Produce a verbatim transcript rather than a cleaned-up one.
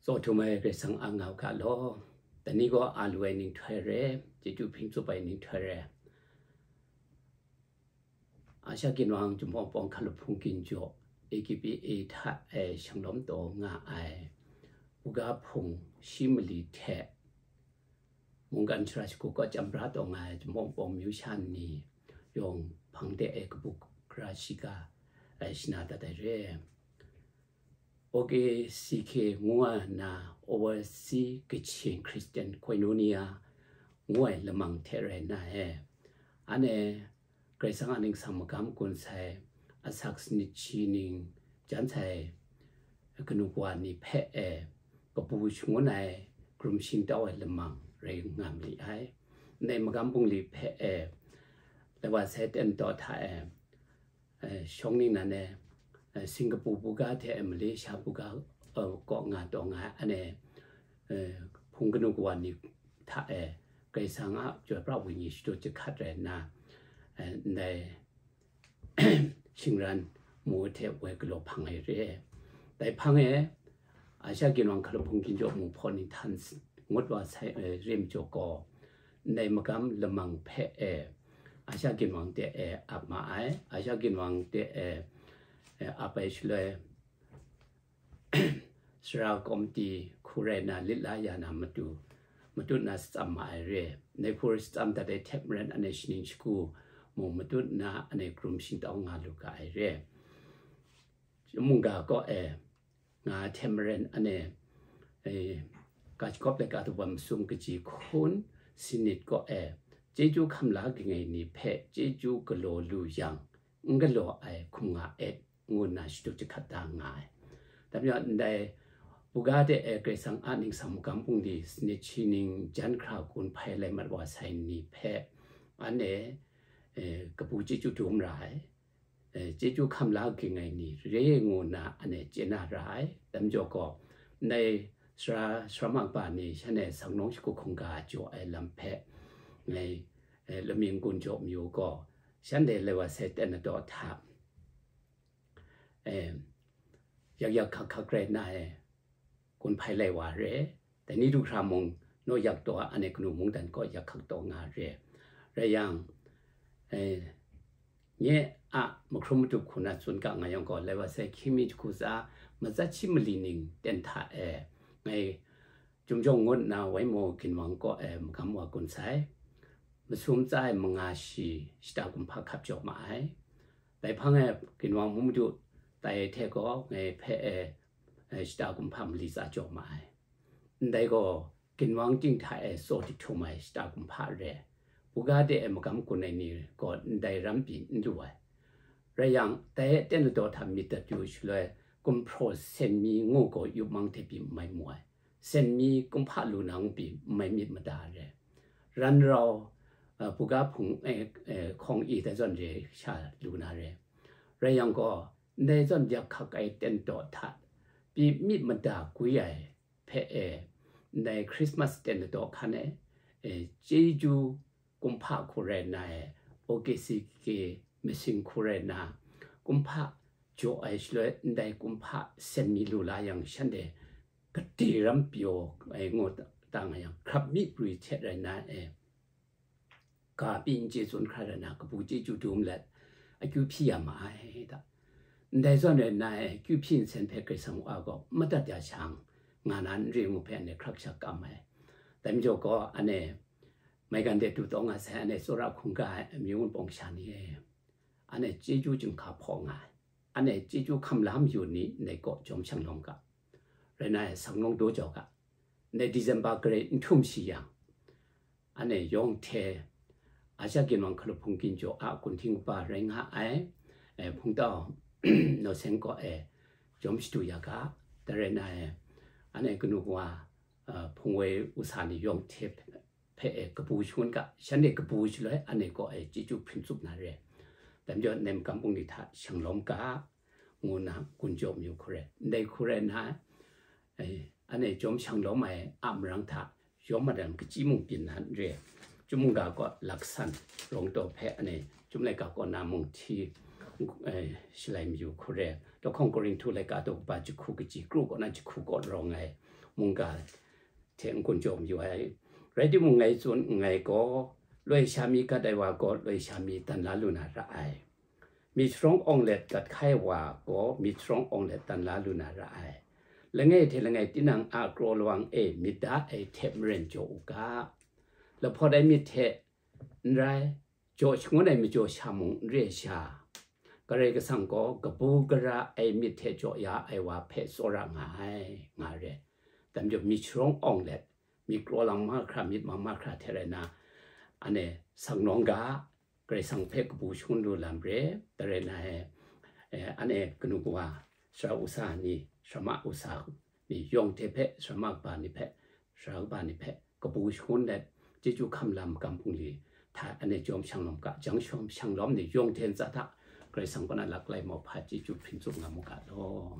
Tsaw htum ai Karai Kasang a nga u ga law, dai ni gaw a lu ai nhtoi re, chyeju hpring tsup ai nhtoi re. Asha ginwang Jumawng Pawng Hkalup Hpung Ginjaw, A K P A hta e shanglawm taw nga ai buga hpung shi mali hte mungkan sara shagu kaw chyam bra taw nga ai Jumawng Pawng myu sha ni yawng hpang de e kabu gara shiga ai shana dat ai re. O K C K ngu ai na, Overseas Kachin Christian Koinonia ngu ai lamang hte rai na e, anhte Karai Kasang a ningsang magam gun sai, asak sanit shi ning jan sai kanu kawa ni hpe e kabu shangun ai, karum shingtau ai lamang rai nga ma li ai. Ndai magam bungli hpe e, lawa sai ten taw hta e, eh, shawng ningnan e, eh, Singapore buga hte e Malaysia buga, eh, kaw nga taw nga ai, anhte, eh, hpung kanu kawa ni hta e, Karai Kasang a Chyoi Pra Wenyi shadut jahkrat rai nna, eh, ndai shingran mu hte woi galaw hpang ai re. Dai hpang e, Asha ginwang Hkalup Hpung Ginjaw mu hpaw ni htan s-, ngut wa sai, eh, re majaw gaw, ndai magam lamang hpe e, Asha ginwang de e ap ma ai. Asha ginwang de e, eh, ap ai shaloi, sara kawmti hku rai na lit la ya na matu, matut na shatsam ma ai re. Ndai hku shatsam dat ai hte maren anhte shaning shagu mung matut na anhte karum shingtau nga lu ga ai re. Mungga kaw e nga ai hte maren anhte, eh, ga shagawp laika daw masum kaji hkun sanit kaw e, chyeju hkam la ging ai ni hpe chyeju galaw lu yang, n galaw ai hkum nga et, ngu nna shadut jahkrat da nga ai. Dai majaw, ndai buga de e Karai Kasang a ningsang magam bungli sanit shi ning jan hkra gun hpai lai mat wa sai ni hpe, anhte, eh, kabu chyeju dum ra ai, eh, chyeju hkam la ging ai ni re ngu nna anhte chye na ra ai. Dai majaw gaw, ndai sara, sara ma kaba ni shanhte sangnawng shagu hkungga jaw ai lam hpe ngai, eh, lamying gun jaw mayu gaw, shanhte lawa sai ten na taw hta, eh, yak yak hkak hkak rai nna e, gun hpai lai wa re. Dai ni du hkra mung, naw yak taw a, anhte kanu mungdan kaw yak hkak taw nga re. Rai yang, eh, nye a mahkrum matup hku na tsun ga nga yang gaw, lawa sai hkying mi jahku tsa, matsat shi mali ning ten hta e, ngai Jumjawng ngut nna Waimaw ginwang kaw e magam wa gun sai. Masum tsa e manga shi shata kumhpa hkap jaw ma ai. Dai hpang e ginwang mu madu tai hte gaw ngai hpe e, eh, shata kumhpa mali tsa jaw ma ai. Ndai gaw ginwang ting hta e tsaw jahtum ai shata kumhpa re. Buga de e magam gun ai ni gaw ndai ram pyi n lu ai. Rai yang, dai e ten ladaw hta myit dat yu shaloi, gumhpraw sen mi ngu gaw yupmang hte pyi n mai mu ai. Sen mi kumhpa lu na ngu pyi n mai myit mada ai re. Ran rau, eh, buga hpung, eh, eh, hkawng i dai zawn re sha lu na re. Rai yang gaw, ndai zawn yak hkak ai ten daw hta pyi myit mada gwi ai hpe e, ndai Christmas ten ladaw hkan e, eh, chyeju kumhpa hku rai nna e, O K C K masing hku rai nna, kumhpa jaw ai shaloi ndai kumhpa sen mi lu la yang, shanhte gade ram pyaw ai ngu ta nga yang, hkrap mi prwi hte rai nna e, ga pyi n chye tsun hkra rai nna, kabu chyeju dum let, akyu hpyi ya ma ai da. Ndai zawn rai nna e, akyu hpyi nsen hpe Karai Kasang Wa gaw madat ya shang, nga na n re ngu hpe anhte hkrak shak kam ai. Dai majaw gaw, anhte maigan de du taw nga sai, anhte tsawra hkungga ai amyu npawng sha ni e, anhte chyeju chyinghka hpaw nga ai. Anhte chyeju hkam la mayu ni ndai kaw jawm shang lawm ga. Rai nna e, sangnawng daw jau ga. Ndai December grai n htum shi yang, anhte yawng hte Asha ginwang hkalup hpung ginjaw a gun hting kaba rai nga ai, eh, hpungtau naw seng kaw e jawm shadu ya ga. Dai rai nna e, anhte kanu kawa, eh, hpung woi u sa ni yawng hte hpe e kabu shangun ga, shanhte kabu shaloi anhte kaw e chyeju hpring tsup na re. Dai majaw, nem kam bungli hta shang lawm ga, ngu nna gun jaw mayu hku rai. Ndai hku rai nna, eh, anhte jawm shang lawm ai a marang hta yawm madan kachyi mung byin na n re. Chyum mungga kaw laksan rawng taw hpe anhte Chyum laika kaw na mung hti, eh, shalai mayu hku re. Dawhkawng Korinhtu laika daw kaba jahku kaji kru kaw na jahku kaw rawng ai mungga hte n-gun jaw mayu ai. Rai timung, ngai tsun nngai gaw, loi sha mi gat ai wa gaw loi sha mi dan la lu na ra ai. Myit sharawng awng let gat hkai wa gaw myit sharawng awng let dan la lu na ra ai. Langai hte langai tinang a kraw lawang e myit da ai hte maren jaw u ga. Lahpawt ai myit hte n rai, jaw shangun ai majaw sha mung n re sha, Karai Kasang gaw kabu gara ai myit hte jaw ya ai wa hpe tsawra nga ai, nga re. Dai majaw myit sharawng awng let, myit kraw lang mahkra, myit mang mahkra hte rai na, anhte sang nawng ga, Karai Kasang hpe kabu shangun lu lam re, dai rai na e, eh, anhte kanu kawa, sara usa ni, sara ma usa ni, yawng hte hpe, sara ma kaba ni hpe, sara kaba ni hpe, kabu shangun let, chyeju hkam lam gam hpung li hta anhte jawm shang lawm ga, jang shawm shang lawm ni yawng hte ntsa hta, Karai Kasang kaw na laklai mauhpa chyeju hpring tsup nga mu ga law.